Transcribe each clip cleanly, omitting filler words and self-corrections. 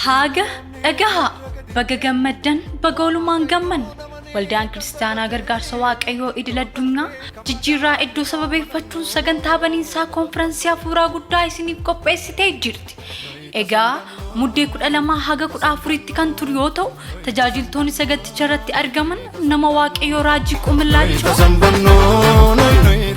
Haga dhagahaa baga gammaddan baga walumaan gammanne. Waldaan Kiristaanaa Gargaarsa Waaqayyoo Idil Addunyaa jijjiirraa iddoo sababeeffachuun sagantaa baniinsaa koonfiransii hafuuraa guddaa isiniif qopheessitee jirti. Egaa Muddee 12 haga 14tti kan turu yoo ta'u, tajaajiltoonni saganticha irratti argaman nama Waaqayyoo Raajii Qumillaachoo,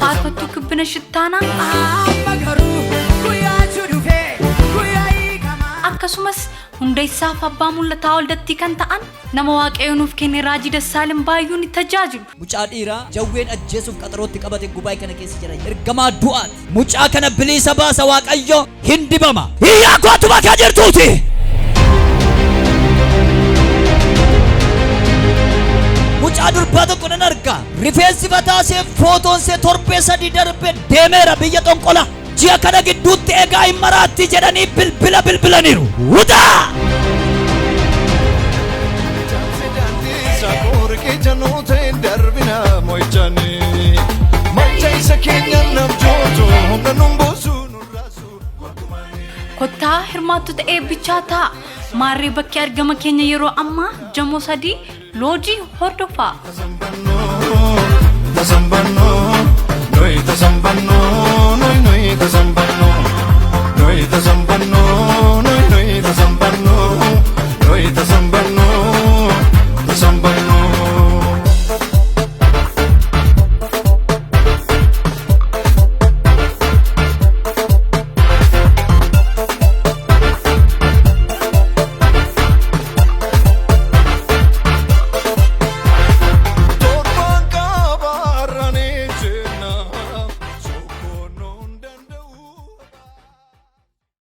Faarfattuu Kibbina Shittaanaa, Amma garuu guyyaatu dhufee guyyaa hiikamaa. akkasumas hundeessaaf abbaa mul'ataa waldattii kan ta'an nama Waaqayyo nuuf kenne Raajii Dassaalin Baayyuu ni tajaajilu. Mucaa dhiiraa jawween ajjeesuuf qaxarootti qabate gubaa'ee kana keessa jira. Ergamaa du'aati. Mucaa kana biliisa baasa Waaqayyo hin dibama. Hiyyaa kootu bakka jirtuuti. Mucaa durbaa tokko nan arga. Rifeensi mataa ishee footoon ishee torbee sadii darbe deemeera biyya xonqola. Ji'a kana gidduutti egaa hin maraatti jedhanii bilbila bilbilaniiru. Wuxaa! Kottaa hirmaattota eebbichaa ta'a. Maarree bakki argama keenya yeroo ammaa Jamoo 3 Loojii hordofaa.